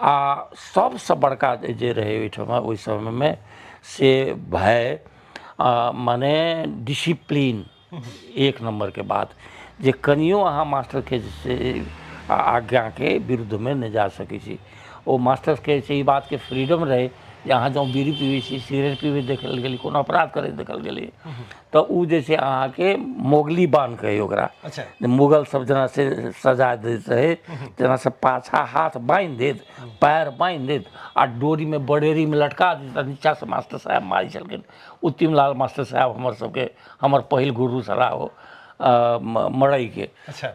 आ सबसँ बड़का जे रहै ओहिठमा ओहि समयमे से भय, मने डिसिप्लीन एक नम्बरके बात, जे कनियो अहाँ मास्टरके जे छै आज्ञाके विरुद्धमे नहि जा सकै छी। ओ मास्टरके जे छै ई बातके फ्रीडम रहै जे अहाँ जँ बीड़ी पीबै छी, सिगरेट पीबैत देखल गेली, कोनो अपराध करैत देखल गेली, तऽ ओ जे छै अहाँके मोगली बान्ह कहै ओकरा। जे मुगल सब जेना से सजा दैत रहै तेना से पाछा हाथ बान्हि देत, पैर बान्हि देत आ डोरीमे बड़ेरीमे लटका देत आ नीचाँसँ मास्टर साहेब मारै छलखिन। उत्तिम लाल मास्टर साहेब हमर सबके हमर पहिल गुरु छलाह ओ मड़ैके।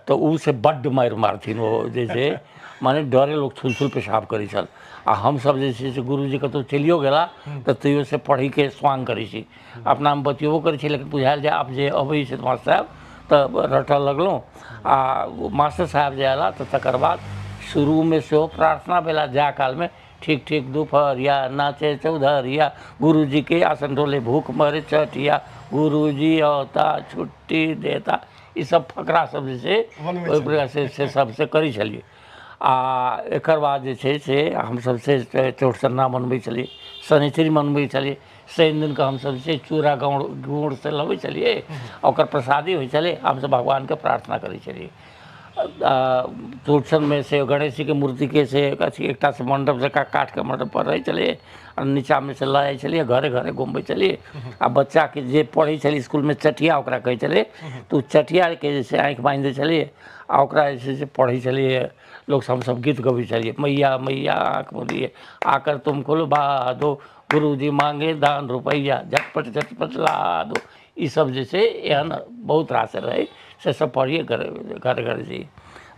तऽ ओ से बड्ड मारि मारथिन ओ जे छै, माने डरे लोक थुल थुल पेशाब करै छल। आ हमसब जे छै से गुरुजी कतहु चलियो गेला तऽ तैयो से पढ़ैके स्वांग करै छी, अपनामे बतियेबो करै छी, लेकिन बुझायल जे आब जे अबै छै मास्टर साहेब तऽ रटऽ लगलहुँ। आ मास्टर साहेब जे अयला तऽ तकर बाद शुरूमे सेहो प्रार्थना भेल आ जाय कालमे ठीक ठीक दुपहरिया नाचे चौधरिया, गुरुजीके आसन डोले भूख मरे चटिया, गुरुजी औता छुट्टी देता, ई सब फकरा सब जे छै ओहि प्रकार से सब से करै छलियै। आ एकर बाद जे छै से हमसब से चौठचन्ना मनबै छलियै, शनिचरी मनबै छलियै। शनि दिनके हमसब जे छै चूड़ा गुड़ से लबै छलियै, ओकर प्रसादी होइ छलै, हमसब भगवानके प्रार्थना करै छलियै। चौरचनमे से गणेश जीके मूर्तिके से अथी एकटा से मण्डप जकाँ काठके मण्डपपर रहै छलै आ नीचाँमे से लऽ जाइ छलियै, घरे घरे घुमबै छलियै। आ बच्चाके जे पढ़ै छलै इसकुलमे, चटिया ओकरा कहै छलै, तऽ ओ चटियाके जे छै आँखि बान्हि दै छलियै आ ओकरा जे छै से पढ़ै छलियै। लोक सब हमसब गीत गबै छलियै, मैया मैया आँख मुदिए आकर तुम खुलबा दो, गुरुजी मांगे दान रुपैआ झटपट झटपट ला दो। ई सब जे छै एहन बहुत रास रहै, से सब पढ़िए घर घर जइए।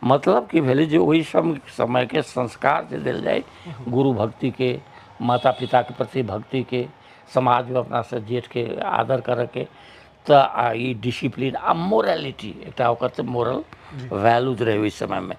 मतलब की भेलै जे ओहि समयके संस्कार जे देल जाइ गुरु भक्तिके, माता पिताके प्रति भक्तिके, समाजमे अपनासँ जेठके आदर करऽके, तऽ आ ई डिसिप्लीन आ मोरालिटी एकटा ओकर तऽ मोरल वैल्यूज रहै ओहि समयमे।